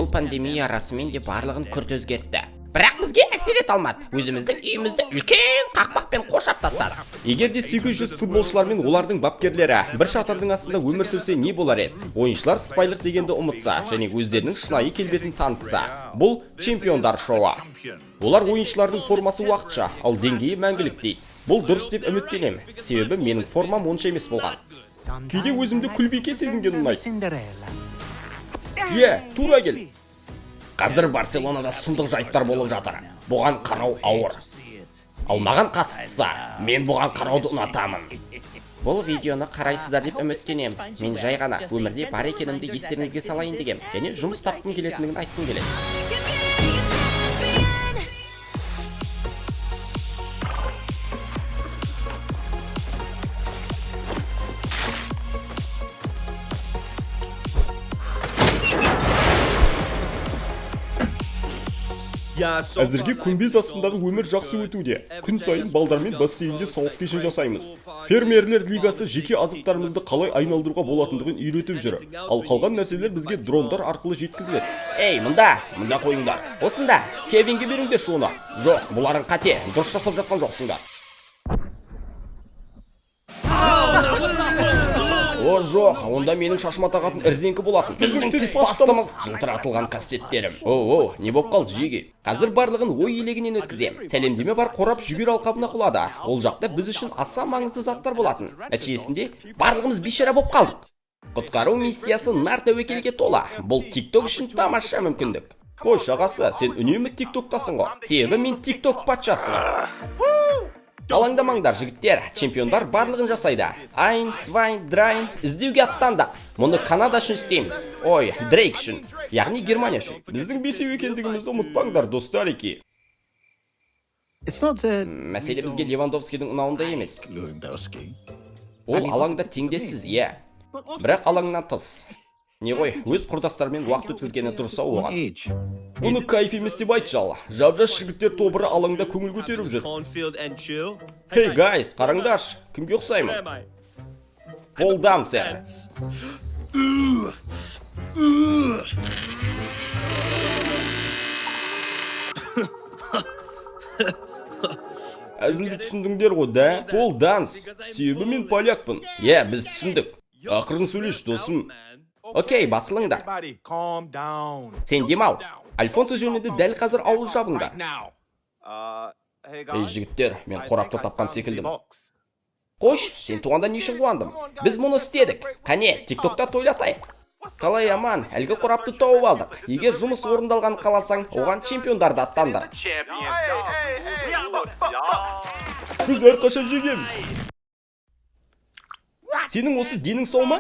Бұл пандемия расымен де барлығын күрт өзгертті. Бірақ бізге әсер ете алмады. Өзіміздің үйімізді үлкен қақпақпен қоршап тастадық. Егер де 800 футболшылар мен олардың бапкерлері бір шатырдың астында өмір сүрсе, не болар еді? Ойыншылар сыпайылық дегенді ұмытса және өздерінің шынайы келбетін танытса. Бұл чемпиондар шоуы. Олар ойыншылардың формасы уақытша, ал деңгейі мәңгілік дейді. Бұл дұрыс деп үміттенемін. Себебі менің формам онша емес болған. Кейде өзімді күлбике сезінген ұнайды. Cinderella. Иә, тура кел. Қазір Барселонада сұмдық жайттар болып жатыр. Бұған қарау ауыр. Ал маған қатыстысы, мен бұған қарауды ұнатамын. Бұл видеоны қарайсыздар деп үміттенемін. Мен жай ғана өмірде бар екенімді естеріңізге салайын дегем және жұмыс тапқым келетіндігін айтқым келеді. Can be a champion. Әзірге күмбез астындағы өмір жақсы өтуде. Күн сайын балдармен бассейнде сауық кешін жасаймыз. Фермерлер лигасы жеке азықтарымызды қалай айналдыруға болатындығын үйретіп жүр. Ал қалған нәрселер бізге дрондар арқылы жеткізіледі. Ей, мында, мында қойыңдар. Осында, Кевинге беріңдерші оны. Жоқ, бұларың қате, дұрыс жасап жатқан жоқсыңдар. О, жоқ, онда менің шашыма тағатын резинка болатын. Біздің тіс пастамыз, жылтыратылған кастеттерім. О, о, не болып қалды, жеге? Қазір барлығын ой елегінен өткізем. Сәлемдеме бар қорап жүгері алқабына құлады. Ол жақта біз үшін аса маңызды заттар болатын. Нәтижесінде барлығымыз бейшара болып қалдық. Құтқару миссиясы нар тәуекелге тола. Бұл TikTok үшін тамаша мүмкіндік. Қойшы, ағасы, сен үнемі тиктоктасың ғой. Себебі мен TikTok патшасымын. Алаңдамаңдар, жігіттер, чемпиондар барлығын жасайды. Ein, zwei, drei, іздеуге аттандық. Мұны Канада үшін істейміз. Ой, Дрейк үшін, яғни Германия үшін. Біздің бесеу екендігімізді ұмытпаңдар, достарики. It's not a Мәселе бізге Левандовскийдің ұнауында емес. Lewandowski. Ол алаңда теңдессіз, иә. Бірақ алаңнан тыс. Не ғой, өз құрдастарымен уақыт өткізгені дұрыс ау оған. Age. Бұны кайф емес деп айтшы ал. Жап-жас жігіттер тобыры алаңда көңіл көтеріп жүр. Cornfield and chill. Hey guys, қараңдаршы, кімге ұқсаймын? Am I? Пол дансер. Әзілді түсіндіңдер ғой, да? Пол данс. Себебі мен полякпын. Иә, біз түсіндік. Ақырын сөйлеші, досым. Окей, басылыңдар. Everybody, calm down. Сен демал. Альфонсо жөнінде дәл қазір ауыз жабыңдар. Right now. Ей, жігіттер, мен қорапты тапқан секілдімін. Қойш, сен туғанда не үшін қуандым? Біз мұны істедік. Қане, тиктокта тойлатайық. Қалай аман, әлгі қорапты тауып алдық. Егер жұмыс орындалғанын қаласаң, оған чемпиондарды аттандыр. Біз әрқашан жегеміз. Сенің осы денің сау ма?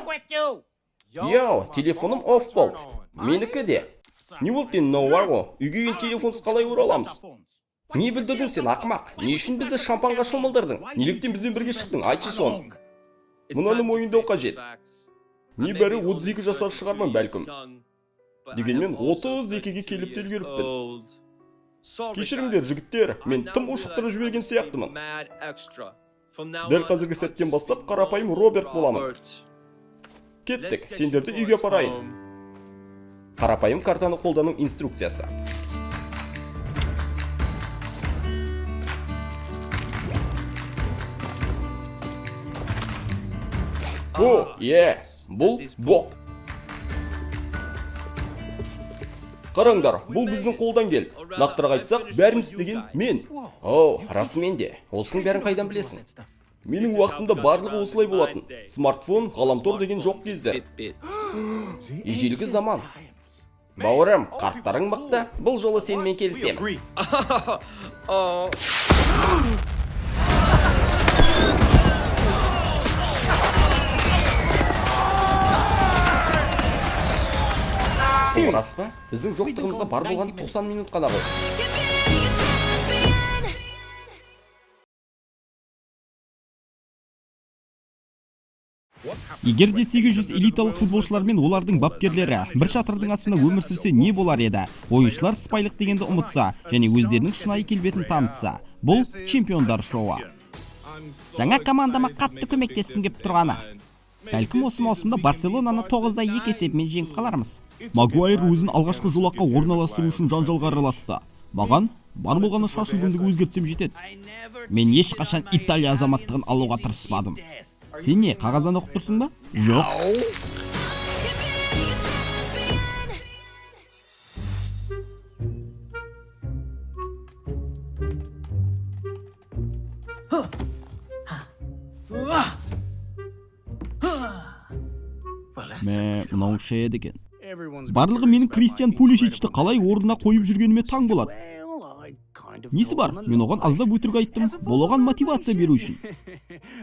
Йоу, телефоным off болды. Менікі де. Не болды енді мынау бар ғой? Үйге енді телефонсыз қалай ораламыз? Не бүлдірдің сен, ақымақ? Не үшін бізді шампанға шомылдырдың? Неліктен бізбен бірге шықтың? Айтшы соны. Мынаны мойындау қажет. Небәрі 32 жасар шығармын бәлкім. Дегенмен 32-ге келіп те үлгеріппін. Кешіріңдер, жігіттер, мен тым ушықтырып жіберген сияқтымын. Дәл қазіргі сәттен бастап қарапайым Роберт боламын. Кеттік, сендерді үйге апарайын. Қарапайым картаны қолдану инструкциясы. О, Е, бұл боқ. Қараңдар, бұл біздің қолдан келді. Нақтырақ айтсақ, бәрін істеген мен. Оу, расымен де. Осының бәрін қайдан білесің? Менің уақытымда барлығы осылай болатын. Смартфон, ғаламтор деген жоқ кездер. Ежелгі заман. Бауырым, қарттарың мықты. Бұл жолы сенімен келісемін. Agree. Бұл рас па? Біздің жоқтығымызға бар болған 90 минут қана ғой. Can be a champion. Егер де 800 элиталық футболшылар мен олардың бапкерлері бір шатырдың астында өмір сүрсе, не болар еді? Ойыншылар сыпайылық дегенді ұмытса және өздерінің шынайы келбетін танытса. Бұл чемпиондар шоуы. Жаңа командама қатты көмектескім кеп тұрғаны. Бәлкім, осы маусымда Барселонаны 9-2 есебімен жеңіп қалармыз. Магуайр өзін алғашқы жолаққа орналастыру үшін жанжалға араласты. Маған бар болғаны шаш үлгімді өзгертсем жетеді. Мен ешқашан Италия азаматтығын алуға тырыспадым. Сен не, қағаздан оқып тұрсың ба? Жоқ. I can be your champion. Мә, мынау ше екен. Барлығы менің Кристиан Пулишичті қалай орнына қойып жүргеніме таң болады. Несі бар? Мен оған аздап өтірік айттым. Бұл оған мотивация беру үшін.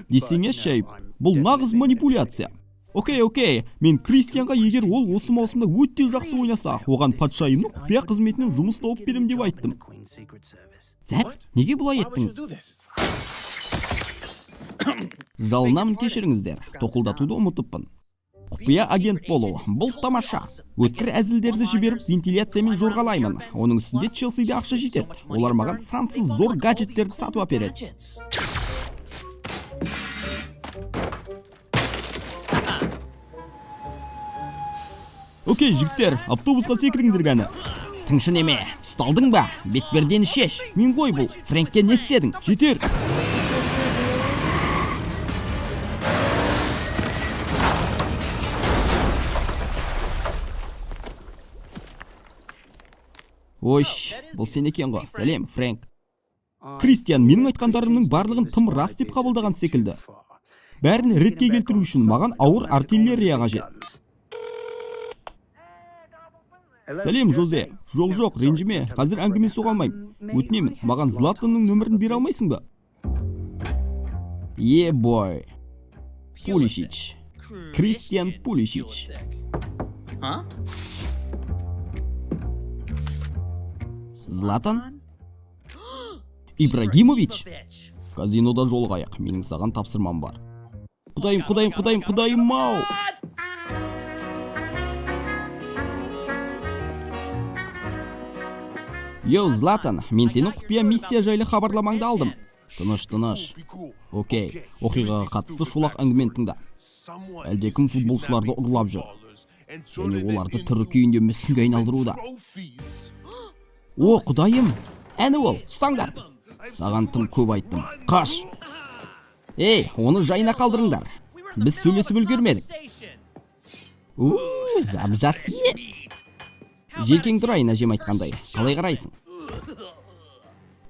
Десеңе, шайып, бұл нағыз манипуляция. Окей, окей, мен Кристианға егер ол осы маусымда өте жақсы ойнаса, оған патшайымның құпия қызметінен жұмыс тауып берем деп айттым. Зәт, неге бұлай еттіңіз? Жалынамын, кешіріңіздер, тоқылдатуды ұмытыппын. Құпия агент болу, бұл тамаша. Өткір әзілдерді жіберіп, вентиляциямен жорғалаймын. Оның үстінде Челсиде ақша жетеді. Олар маған сансыз зор гаджеттерді сатып әпереді. Окей, жігіттер, автобусқа секіріңдер кәні. Тыңшы неме, ұсталдың ба? Бетпердені шеш. Мен ғой бұл. Фрэнкке не істедің? Жетер. Ойш, бұл сен екен ғой. Сәлем, Фрэнк. Кристиан менің айтқандарымның барлығын тым рас деп қабылдаған секілді. Бәрін ретке келтіру үшін маған ауыр артиллерия қажет. Сәлем, Жозе. Жоқ, жоқ, ренжіме. Қазір әңгіме соға алмаймын. Өтінемін, маған Златанның нөмірін бере алмайсың ба? Е-бой. Пулишич. Кристиан Пулишич. Златан? Ибрагимович? Казинода жолығайық. Менің саған тапсырмам бар. Құдайым, құдайым, құдайым, құдайым ау! Йоу, Златан, мен сенің құпия миссия жайлы хабарламаңды алдым. Тыныш, тыныш. Окей, оқиғаға қатысты шолақ әңгімені тыңда. Әлдекім футболшыларды ұрлап жүр. Және оларды тірі күйінде мүсінге айналдыруда. О, құдайым! Әні ол, ұстаңдар! Саған тым көп айттым. Қаш! Ей, оны жайына қалдырыңдар. Біз сөйлесіп үлгермедік. У, жап-жас ет. Желкең тұрайын, әжем айтқандай. Қалай қарайсың?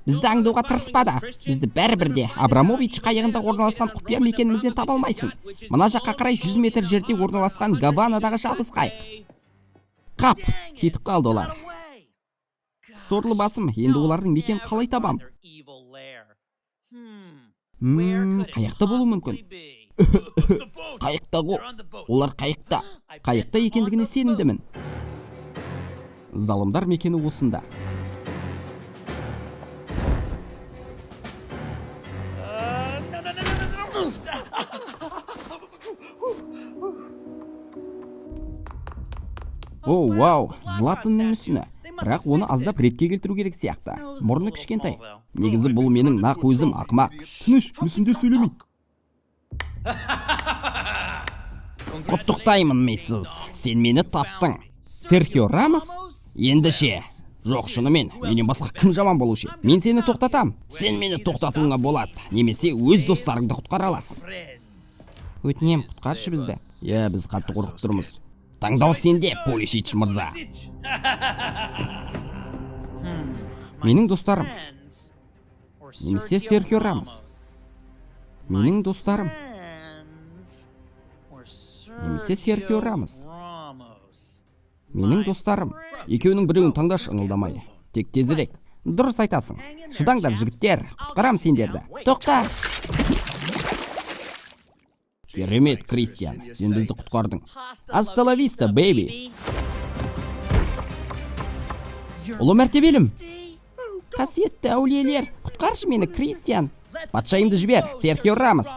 Бізді аңдуға тырыспа да. Бізді бәрібір де Абрамович қайығында орналасқан құпия мекенімізден таба алмайсың. Мына жаққа қарай 100 метр жерде орналасқан Гаванадағы жалғыз қайық. Қап, кетіп қалды олар. Сорлы басым, енді олардың мекен қалай табам? Қаяқта болуы мүмкін? Қайықта ғой. Олар қайықта. Қайықта екендігіне сенімдімін. Залымдар мекені осында. О, вау, Златанның мүсіні. Бірақ оны аздап ретке келтіру керек сияқты. Мұрны кішкентай. Негізі бұл менің нақ өзім, ақымақ. Тыныш, мүсінде сөйлемейді. Құттықтаймын, миссис. Сен мені таптың. Серхио Рамос? Енді ше? Жоқ, шынымен, менен басқа кім жаман болушы еді? Мен сені тоқтатам. Сен мені тоқтатуыңа болады. Немесе өз достарыңды құтқара аласың. Өтінем, құтқаршы бізді. Иә, біз қатты қорқып тұрмыз. Таңдау сенде, Пулишич мырза. Менің достарым. Немесе Серхио Рамос. Менің достарым. Немесе Серхио Рамос. Менің достарым. Екеуінің біреуін таңдашы, ыңылдамай. Тек тезірек. Дұрыс айтасың. Шыдаңдар, жігіттер. Құтқарам сендерді. Тоқта. Керемет, Кристиан. Сен бізді құтқардың. Hasta la vista, baby. Ұлы мәртебелім. Қасиетті әулиелер, құтқаршы мені, Кристиан. Патшайымды жібер, Серхио Рамос.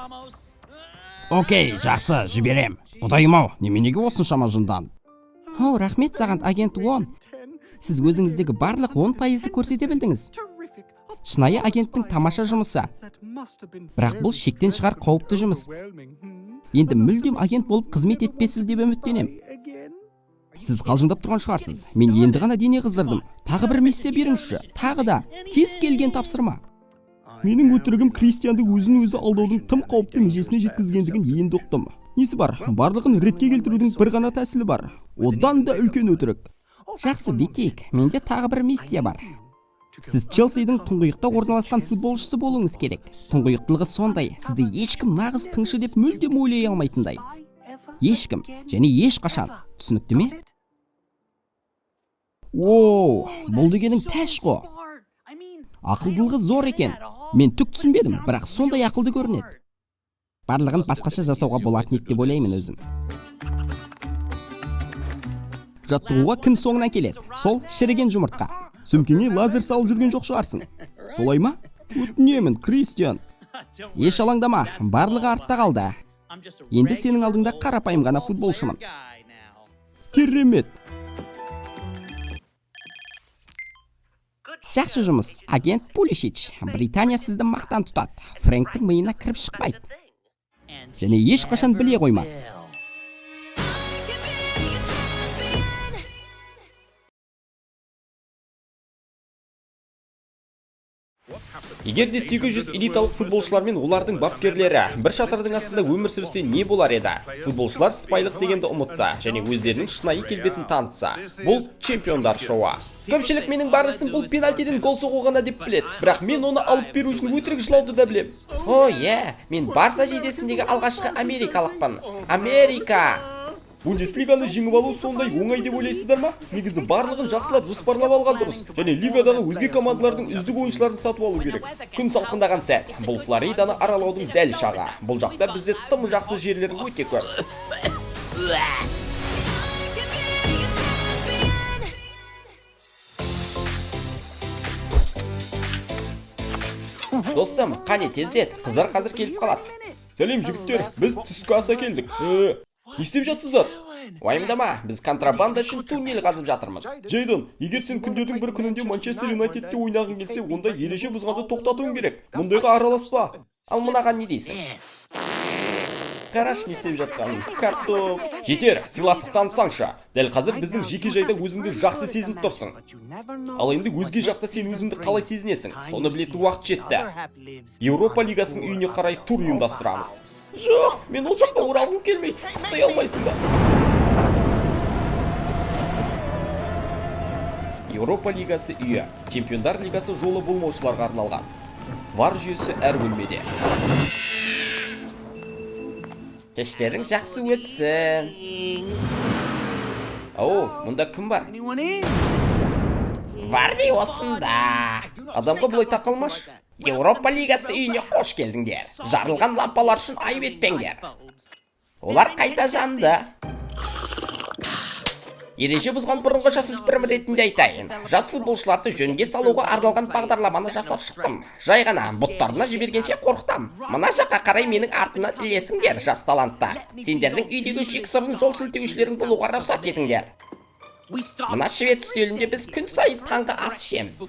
Окей, жақсы, жіберем. Құдайым-ау, неменеге осыншама жындан? О, рахмет саған, агент 10. Сіз өзіңіздегі барлық 10%-ды көрсете білдіңіз. Шынайы агенттің тамаша жұмысы. Бірақ бұл шектен шығар қауіпті жұмыс. Енді мүлдем агент болып қызмет етпессіз деп үміттенем. Сіз қалжыңдап тұрған шығарсыз. Мен енді ғана дене қыздырдым. Тағы бір миссия беріңізші. Тағы да кез келген тапсырма. Менің өтірігім Кристианды өзін өзі алдаудың тым қауіпті межесіне жеткізгендігін енді ұқтым. Несі бар? Барлығын ретке келтірудің бір ғана тәсілі бар. Одан да үлкен өтірік. Жақсы, бүйтейік. Менде тағы бір миссия бар. Сіз Челсидің тұңғиықта орналасқан футболшысы болуыңыз керек. Тұңғиықтылығы сондай, сізді ешкім нағыз тыңшы деп мүлдем ойлай алмайтындай. Ешкім және ешқашан. Түсінікті ме? Оу, бұл дегенің тәш қой. Ақылдылығы зор екен. Мен түк түсінбедім, бірақ сондай ақылды көрінеді. Барлығын басқаша жасауға болатын еді деп ойлаймын өзім. Жаттығуға кім соңынан келеді? Сол шіріген жұмыртқа. Сөмкеңе лазер салып жүрген жоқ шығарсың. Солай ма? Өтінемін, Кристиан. Еш алаңдама, барлығы артта қалды. Енді сенің алдыңда қарапайым ғана футболшымын. Керемет. Жақсы жұмыс, агент Пулишич. Британия сізді мақтан тұтады. Фрэнктің миына кіріп шықпайды. Және ешқашан біле қоймас. I can be a champion. Егер де 800 элиталық футболшылар мен олардың бапкерлері бір шатырдың астында өмір сүрсе не болар еді? Футболшылар сыпайылық дегенді ұмытса және өздерінің шынайы келбетін танытса. Бұл чемпиондар шоуы. Көпшілік менің бар ісім бұл пенальтиден гол соғу ғана деп біледі. Бірақ мен оны алып беру үшін өтірік жылауды да білем. О, иә, мен Барса жейдесіндегі алғашқы америкалықпын. Америка! Бундеслиганы жеңіп алу сондай оңай деп ойлайсыздар ма? Негізі барлығын жақсылап жоспарлап алған дұрыс. Және лигадағы өзге командалардың үздік ойыншыларын сатып алу керек. Күн салқындаған сәт. Бұл Флориданы аралаудың дәл шағы. Бұл жақта бізде тым жақсы жерлер өте көп. I can be a champion. Достым, қане тездет. Қыздар қазір келіп қалады. Сәлем жігіттер, біз түскі ас әкелдік. Не істеп жатсыздар? Уайымдама, біз контрабанда үшін туннель қазып жатырмыз. Джейдон, егер сен күндердің бір күнінде Манчестер Юнайтедте ойнағың келсе, онда ереже бұзғанды тоқтатуың керек. Мұндайға араласпа. Ал мынаған не дейсің? Қарашы не істеп жатқанын. Картоп. Жетер, сыйластық танытсаңшы. Дәл қазір біздің жеке жайда өзіңді жақсы сезініп тұрсың. Ал енді өзге жақта сен өзіңді қалай сезінесің? Соны білетін уақыт жетті. Еуропа лигасының үйіне қарай тур ұйымдастырамыз. Жоқ, мен ол жаққа оралғым келмейді. Қыстай алмайсың да. Еуропа лигасы үйі, Чемпиондар лигасы жолы болмаушыларға арналған. ВАР жүйесі әр бөлмеде. Кештерің жақсы өтсін. Оу, мұнда кім бар? Варди осында. Адамға бұлай тақалмашы. Еуропа лигасы үйіне қош келдіңдер. Жарылған лампалар үшін айып етпеңдер. Олар қайта жанды. Ереже бұзған бұрынғы жасөспірім ретінде айтайын. Жас футболшыларды жөнге салуға арналған бағдарламаны жасап шықтым. Жай ғана бұттарына жібергенше қорқытам. Мына жаққа қарай менің артымнан ілесіңдер, жас таланттар. Сендердің үйдегі жексұрын жол сілтеушілерің болуға рұқсат етіңдер. Мына швед үстелінде біз күн сайын таңғы ас ішеміз.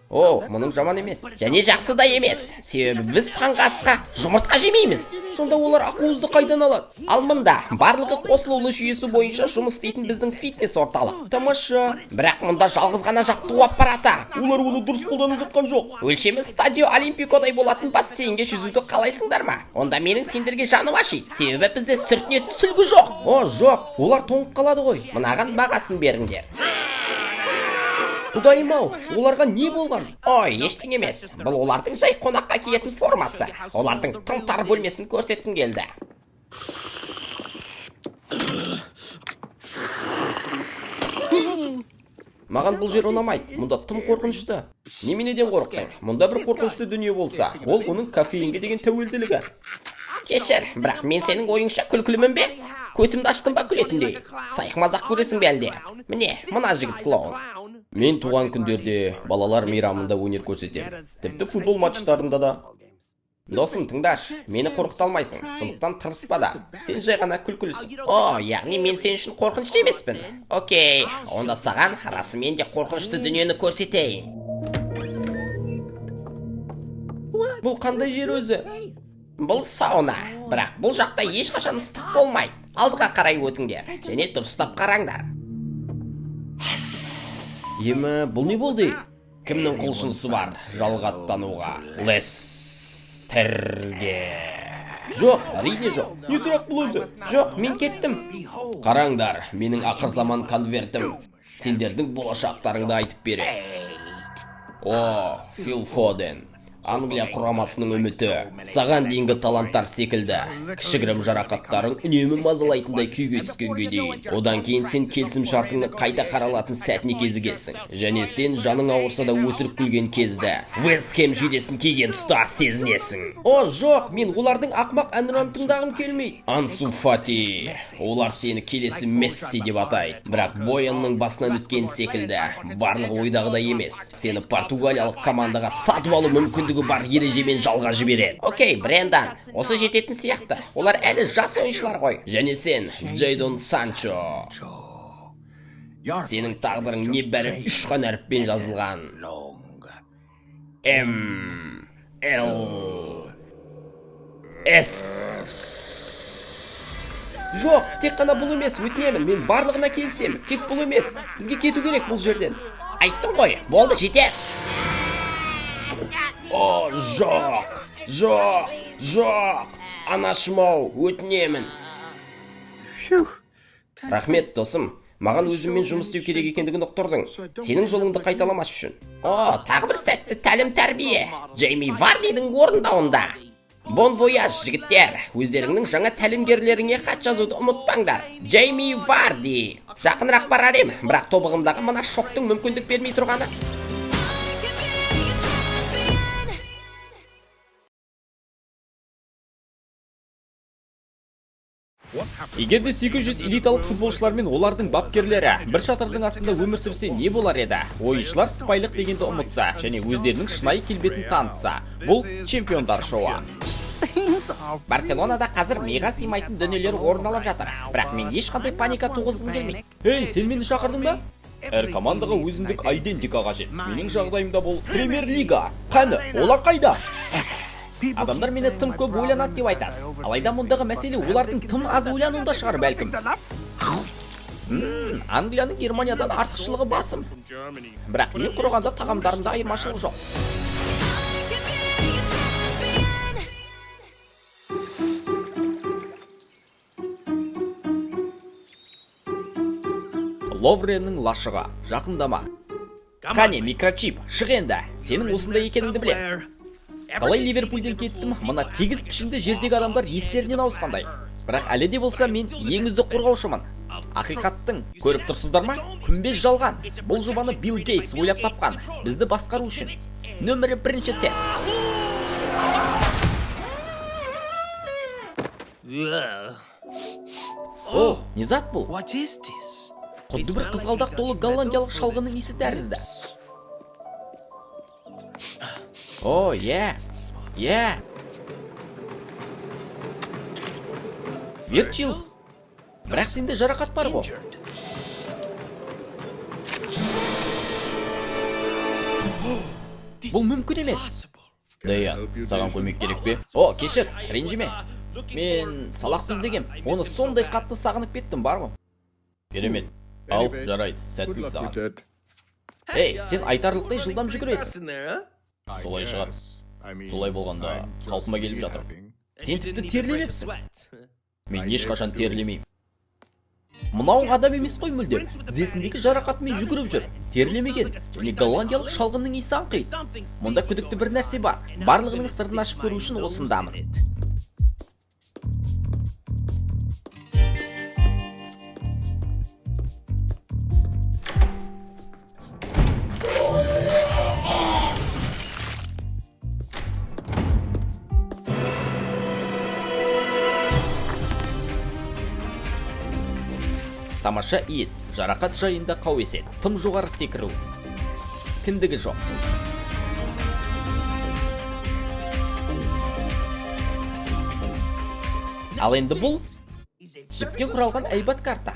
О, мұның жаман емес. Және жақсы да емес. Себебі біз таңғы асқа жұмыртқа жемейміз. Сонда олар ақуызды қайдан алады? Ал мында барлығы қосылулы жүйесі бойынша жұмыс істейтін біздің фитнес орталық. Тамаша. Бірақ мұнда жалғыз ғана жаттығу аппараты. Олар оны дұрыс қолданып жатқан жоқ. Өлшемі стадио Олимпикодай болатын бассейнге жүзуді қалайсыңдар ма? Онда менің сендерге жаным ашиды. Себебі бізде сүртінетін сүлгі жоқ. О, жоқ, олар тоңып қалады ғой. Мынаған бағасын беріңдер. Құдайым ау, оларға не болған? Ой, ештеңе емес. Бұл олардың жай қонаққа киетін формасы. Олардың тым тар бөлмесін көрсеткім келді. Маған бұл жер ұнамайды. Мұнда тым қорқынышты. Неменеден қорықтың? Мұнда бір қорқынышты дүние болса, ол оның кофеинге деген тәуелділігі. Кешір, бірақ мен сенің ойыңша күлкілімін бе? Көтімді аштым ба күлетіндей? Сайқымазақ көресің бе әлде? Міне, мына жігіт клоун. Мен туған күндерде балалар мейрамында өнер көрсетемін. Тіпті футбол матчтарында да. Досым, тыңдашы, мені қорқыта алмайсың, сондықтан тырыспа да. Сен жай ғана күлкілісің. О, яғни мен сен үшін қорқынышты емеспін. Окей, онда саған расымен де қорқынышты дүниені көрсетейін. Бұл қандай жер өзі? Бұл сауна, бірақ бұл жақта ешқашан ыстық болмайды. Алдыға қарай өтіңдер және дұрыстап қараңдар. Емі, бұл не болды? Кімнің құлшынысы бар жалға аттануға? Лестерге. Жоқ, әрине жоқ. Не сұрақ бұл өзі? Жоқ, мен кеттім. Қараңдар, менің ақырзаман конвертім. Сендердің болашақтарыңды айтып береді. О, Фил Фоден. Англия құрамасының үміті. Саған дейінгі таланттар секілді. Кішігірім жарақаттарың үнемі мазалайтындай күйге түскенге дейін. Одан кейін сен келісім шартыңның қайта қаралатын сәтіне кезігесің. Және сен жаның ауырса да өтірік күлген кезді Вест Хэм жейдесін киген тұста сезінесің. О, жоқ, мен олардың ақмақ әнұранын тыңдағым келмейді. Ансу Фати. Олар сені келесі Месси деп атайды. Бірақ Боянның басынан өткен секілді. Барлығы ойдағыдай емес. Сені португалиялық командаға сатып алу мүмкіндігі бар ережемен жалға жібереді. Окей, Брендан, осы жететін сияқты. Олар әлі жас ойыншылар ғой. Және сен, Джейдон Санчо. Сенің тағдырың небәрі үш қана әріппен жазылған. М, Л, С. Жоқ, тек қана бұл емес, өтінемін. Мен барлығына келісемін. Тек бұл емес. Бізге кету керек бұл жерден. Айттым ғой, болды, жетер. О, жоқ, жоқ, жоқ. Анашым-ау, өтінемін. Рахмет, досым. Маған өзіммен жұмыс істеу керек екендігін ұқтырдың. Сенің жолыңды қайталамас үшін. О, тағы бір сәтті тәлім тәрбие. Джейми Вардидің орындауында. Бон вояж, жігіттер. Өздеріңнің жаңа тәлімгерлеріңе хат жазуды ұмытпаңдар. Джейми Варди. Жақынырақ барар ем, бірақ тобығымдағы мына шоктың мүмкіндік бермей тұрғаны. I can be your champion. Егер де 800 элиталық футболшылар мен олардың бапкерлері бір шатырдың астында өмір сүрсе не болар еді? Ойыншылар сыпайылық дегенді ұмытса және өздерінің шынайы келбетін танытса. Бұл чемпиондар шоуы. Барселонада қазір миға сыймайтын дүниелер орын алып жатыр. Бірақ мен ешқандай паника туғызғым келмейді. Ей, сен мені шақырдың ба? Әр командаға өзіндік айдентика қажет. Менің жағдайымда бұл премьер-лига. Қәні, олар қайда? Адамдар мені тым көп ойланады деп айтады. Алайда мұндағы мәселе олардың тым аз ойлануында шығар бәлкім. Англияның Германиядан артықшылығы басым. Бірақ ең құрығанда тағамдарында айырмашылық жоқ. I can be your champion. Ловреннің лашығы, жақындама. Қане, микрочип, шық енді. Сенің осында екеніңді білем. Қалай Ливерпульден кеттім, мына тегіс пішінді жердегі адамдар естерінен ауысқандай. Бірақ әлі де болса мен ең үздік қорғаушымын. Ақиқаттың, көріп тұрсыздар ма? Күмбез жалған. Бұл жобаны Билл Гейтс ойлап тапқан. Бізді басқару үшін. Нөмірі бірінші тест. О, не зат бұл? Құдды бір қызғалдақ толы голландиялық шалғының иісі тәрізді. О, иә. Иә. Вирчил, бірақ сенде жарақат бар ғой. Бұл мүмкін емес. Даян, саған көмек керек пе? О, кешір, ренжіме. Мен салақты іздегем. Оны сондай қатты сағынып кеттім, бар ғой. Керемет. Ал, жарайды, сәттілік саған. Ей, сен айтарлықтай жылдам жүгіресің. Солай шығар. Солай болғанда қалпыма келіп жатырмын. Сен тіпті терлемепсің. Мен ешқашан терлемеймін. Мынау адам емес қой мүлдем. Тізесіндегі жарақатымен жүгіріп жүр. Терлемеген және голландиялық шалғынның иісі аңқиды. Мұнда күдікті бір нәрсе бар. Барлығының сырын ашып көру үшін осындамын. Тамаша иіс, жарақат жайында қауесет, тым жоғары секіру. Кіндігі жоқ. Ал енді бұл жіптен құралған әйбат карта.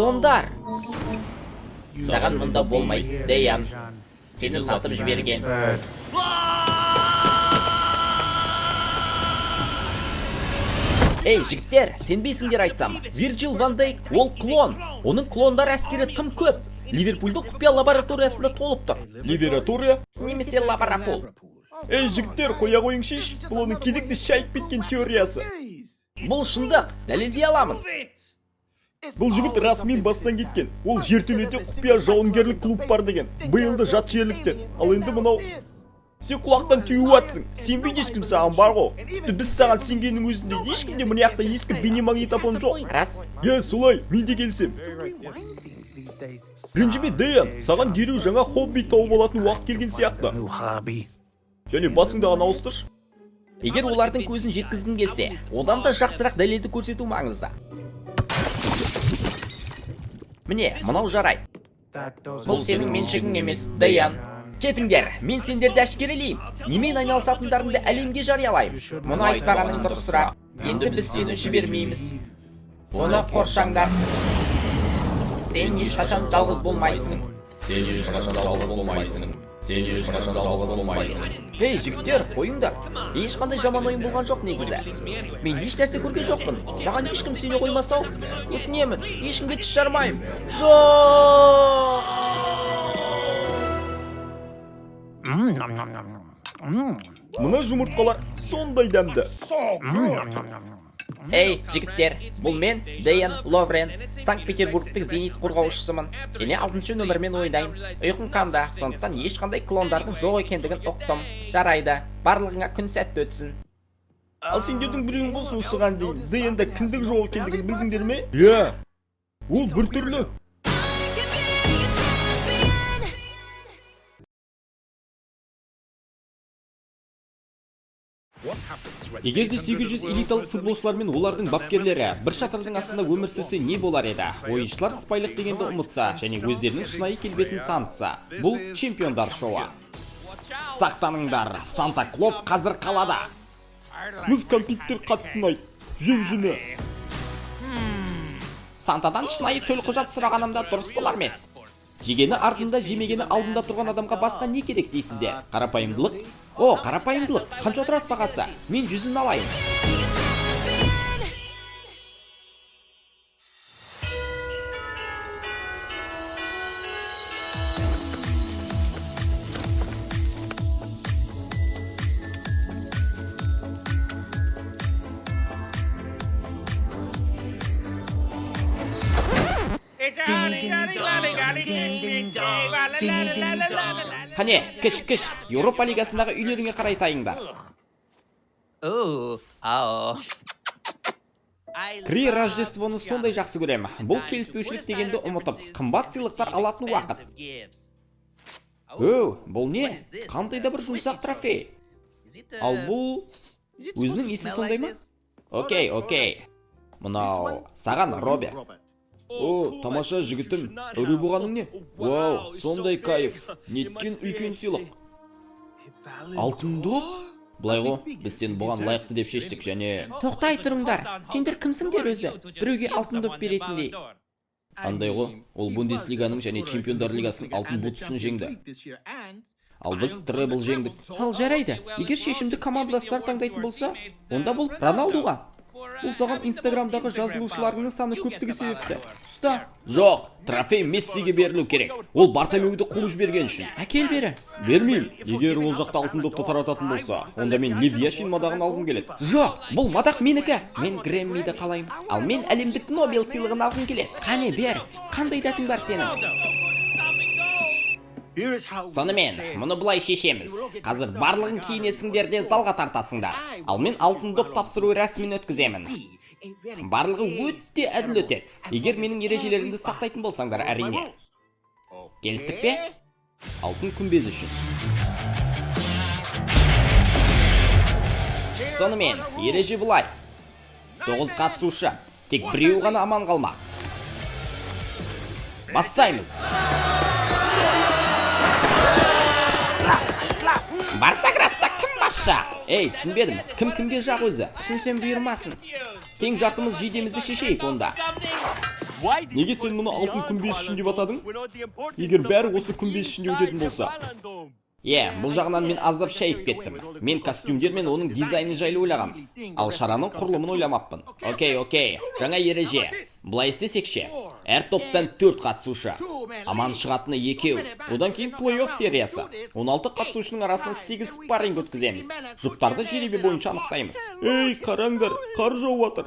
Клондар. Саған мұнда болмайды, Деян. Сені сатып жіберген. Ей, жігіттер, сенбейсіңдер айтсам. Вирджил ван Дейк ол клон. Оның клондар әскері тым көп. Ливерпульдің құпия лабораториясында толып тұр. Либератория? Немесе лабарапул. Ей, жігіттер, қоя қойыңшиш. Бұл оның кезекті шайып кеткен теориясы. Бұл шындық, дәлелдей аламын. Бұл жігіт расымен бастан кеткен. Ол жертөледе құпия жауынгерлік клуб бар деген. Биылды жат жерліктен. Ал енді мынау. Сен құлақтан түйіп атсың. Сенбейді ешкім саған бар ғой. Тіпті біз саған сенгеннің өзінде ешкімде мына жақта ескі бейнемагнитофон жоқ. Рас. Иә, солай, мен де келісем. Ренжіме, Дэйян, саған дереу жаңа хобби тауып алатын уақыт келген сияқты. Және басыңдағыны ауыстыршы. Егер олардың көзін жеткізгің келсе, одан да жақсырақ дәлелді көрсету маңызды. Міне, мынау жарай. Бұл сенің меншігің емес, Дэйян. Кетіңдер, мен сендерді әшкерелеймін. Немен айналысатындарыңды әлемге жариялаймын. Мұны айтпағаның дұрысырақ. Енді біз сені жібермейміз. Оны қоршаңдар. Сен ешқашан жалғыз болмайсың. Сен ешқашан жалғыз болмайсың. Сен ешқашан жалғыз болмайсың. Ей, жігіттер, қойыңдар. Ешқандай жаман ойын болған жоқ негізі. Мен еш нәрсе көрген жоқпын. Маған ешкім сене қоймаса, өтінемін. Ешкімге тіс жармаймын. Жоқ! Мына жұмыртқалар сондай дәмді. Ей, жігіттер, бұл мен, Дэйян Ловрен, Санкт-Петербургтік зенит қорғаушысымын. Және 6 нөмірмен ойнаймын. Ұйқым қанды, сондықтан ешқандай клондардың жоқ екендігін ұқтым. Жарайды, барлығыңа күн сәтті өтсін. Ал сендердің біреуің болсын осыған дейін Дэйянда кіндік жоқ екендігін білдіңдер ме? Иә. Ол біртүрлі. Can be a champion. Егер де 800 элиталық футболшылар мен олардың бапкерлері бір шатырдың астында өмір сүрсе не болар еді? Ойыншылар сыпайылық дегенді ұмытса және өздерінің шынайы келбетін танытса. Бұл чемпиондар шоуы. Сақтаныңдар, Санта Клоп қазір қалада. Мұз кәмпиттер қатты ұнайды. Жем-жемі. Сантадан шынайы төлқұжат сұрағанымда дұрыс болар ма еді? Жегені артында, жемегені алдында тұрған адамға басқа не керек дейсіздер? Қарапайымдылық? О, қарапайымдылық. Қанша тұрады бағасы? Мен 100-ін алайын. Қане, кіш, кіш, Еуропа лигасындағы үйлеріңе қарай тайыңдар. Кри Рождествоны сондай жақсы көрем. Бұл келіспеушілік дегенді ұмытып, қымбат сыйлықтар алатын уақыт. Өу, бұл не? Қандай да бір жұмсақ трофей. Ал бұл өзінің иісі сондай ма? Окей, окей. Мынау саған, Роберт. О, тамаша жігітім, әуре болғаның не? Вау, сондай кайф. Неткен үлкен сыйлық. Алтын доп? Былай ғой, біз сен бұған лайықты деп шештік және тоқтай тұрыңдар. Сендер кімсіңдер өзі? Біреуге алтын доп беретіндей. Андай ғой, ол Бундеслиганың және Чемпиондар лигасының алтын бутысын жеңді. Ал біз требл жеңдік. Ал жарайды, егер шешімді командаластар таңдайтын болса, онда бұл Роналдуға. Бұл саған Инстаграмдағы жазылушыларыңның саны көптігі себепті. Ұста. Жоқ, трофей Мессиге берілу керек. Ол Бартомеуді қуып жіберген үшін. Әкел бері. Бермеймін. Егер ол жақта алтын допты тарататын болса, онда мен Лев Яшин мадағын алғым келеді. Жоқ, бұл мадақ менікі. Мен Грэммиді қалаймын. Ал мен әлемдік Нобель сыйлығын алғым келеді. Қане бер, қандай дәтің бар сенің? Сонымен, мұны былай шешеміз. Қазір барлығын киінесіңдер де залға тартасыңдар. Ал мен алтын доп тапсыру рәсімін өткіземін. Барлығы өте әділ өтеді. Егер менің ережелерімді сақтайтын болсаңдар, әрине. Келістік пе? Алтын күмбез үшін. Сонымен, ереже былай. 9 қатысушы, тек біреу ғана аман қалмақ. Бастаймыз. Барсаградта кім басшы? Ей, түсінбедім. Кім кімге жақ өзі? Түсінсем бұйырмасын. Тең жартымыз жейдемізді шешейік онда. Неге сен мұны алтын күмбез үшін деп атадың? Егер бәрі осы күмбез ішінде өтетін болса. Иә, бұл жағынан мен аздап шайып кеттім. Мен костюмдер мен оның дизайны жайлы ойлағам. Ал шараның құрылымын ойламаппын. Окей, окей, жаңа ереже. Былай істесек ше? Әр топтан 4 қатысушы. Аман шығатыны 2. Одан кейін плей-офф сериясы. 16 қатысушының арасынан 8 спарринг өткіземіз. Жұптарды жеребе бойынша анықтаймыз. Ей, қараңдар, қар жауып жатыр.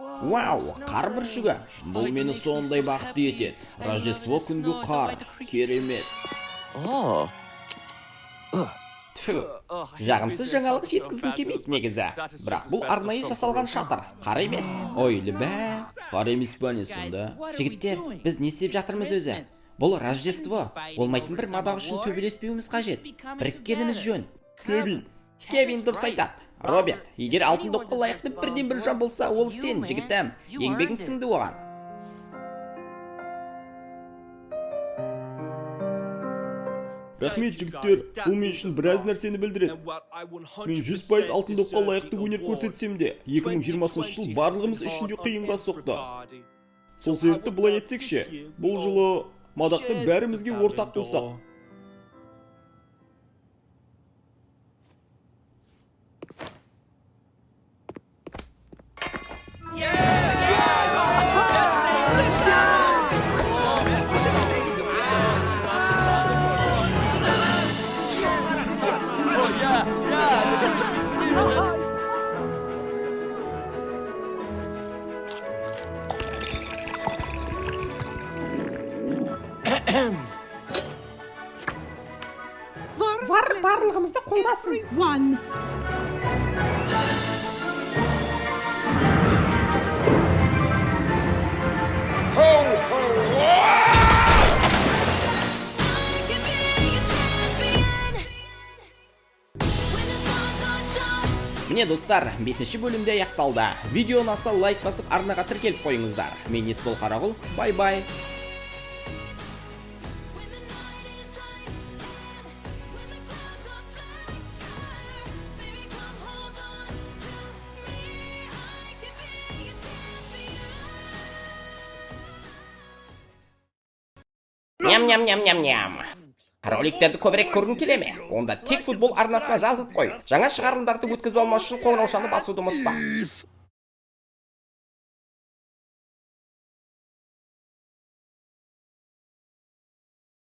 Вау, қар бүршігі. Бұл мені сондай бақытты етеді. Рождество күнгі қар. Керемет. Тфу, жағымсыз жаңалық жеткізгім келмейді негізі. Бірақ бұл арнайы жасалған шатыр, қар емес. Ой, лібә, қар емес па не сонда? Жігіттер, біз не істеп жатырмыз өзі? Бұл Рождество. Болмайтын бір мадақ үшін төбелеспеуіміз қажет. Біріккеніміз жөн. Кевин, Кевин дұрыс айтады. Роберт, егер алтын допқа лайықты бірден бір жан болса, ол сен, жігітім. Еңбегің сіңді оған. Рахмет, жігіттер, бұл мен үшін біраз нәрсені білдіреді. Мен 100% алтын допқа лайықты өнер көрсетсем де, 2020 жыл барлығымыз үшін де қиынға соқты. Сол себепті былай етсек ше, бұл жылы мадақты бәрімізге ортақ қылсақ. Var барлығымызды қолдасын. One. I can be a champion. When the stars are down. Міне, достар, 5 бөлімде аяқталды. Видео ұнаса, лайк басып, арнаға тіркеліп қойыңыздар. Мен Есбол Қарағұл, бай-бай. When the night is ice and when the clouds are black, baby, come hold on to me. I can be a champion. Ням ням ням ням ням. Роликтерді көбірек көргің келе ме? Онда тек футбол арнасына жазылып қой. Жаңа шығарылымдарды өткізіп алмас үшін қоңыраушаны басуды ұмытпа.